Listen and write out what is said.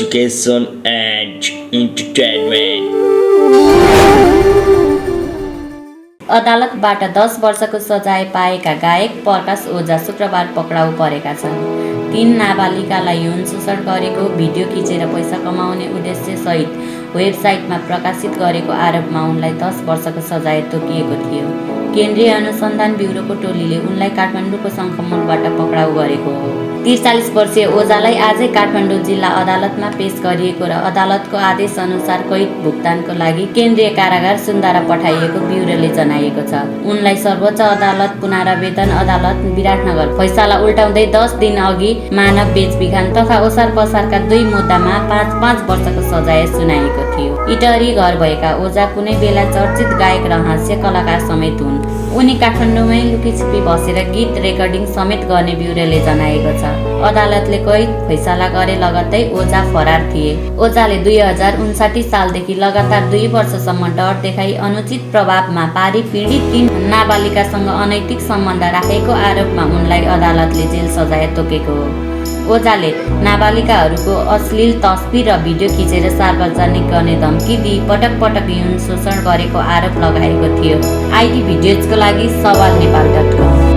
education and entertainment. अदालतबाट 10 वर्षको सजाय पाएका गायक प्रकाश ओझा शुक्रबार पक्राउ परेका छन्। 3 नाबालिकालाई यौन शोषण गरेको भिडियो खिचेर पैसा कमाउने उद्देश्यसहित वेबसाइटमा प्रकाशित गरेको आरोपमा उनलाई 10 वर्षको सजाय तोकिएको थियो। केन्द्रीय अनुसन्धान ब्युरोको टोलीले उनलाई काठमाडौँको शङ्खमुलबाट पक्राउ गरेको हो। 43 वर्षीय ओझालाई आजै काठमाडौँ जिल्ला अदालतमा पेश गरिएको र अदालतको आदेश अनुसार कैद भुक्तानको लागि केन्द्रीय कारागार सुन्दारा पठाइएको ब्युरोले जनाएको छ। उनलाई सर्वोच्च अदालत पुनरावेदन अदालत विराटनगर फैसला उल्टाउँदै 10 दिन अघि मानव बेचबिखन तथा ओसार पसारका 2 मुद्दामा 5-5 वर्षको सजाय सुनाएको थियो। इटहरी घर भएका ओझा कुनै बेला चर्चित गायक र हास्य कलाकार समेत हुन्। उनी काठमाडौँमै लुकीछिपी बसेर गीत रेकर्डिङ समेत गर्ने ब्युरोले जनाएको छ। अदालतले कैद फैसला गरे लगत्तै ओझा फरार थिए। ओझाले 2059 सालदेखि लगातार 2 वर्षसम्म डर देखाई अनुचित प्रभावमा पारी पीडित 3 नाबालिकासँग अनैतिक सम्बन्ध राखेको आरोपमा उनलाई अदालतले जेल सजाय तोकेको हो। ओझाले नाबालिकाहरूको अश्लील तस्बिर र भिडियो खिचेर सार्वजनिक गर्ने धम्की दिई पटक पटक यौन शोषण गरेको आरोप लगाएको थियो। आइटी भिडियोजको लागि सवाल नेपाल.com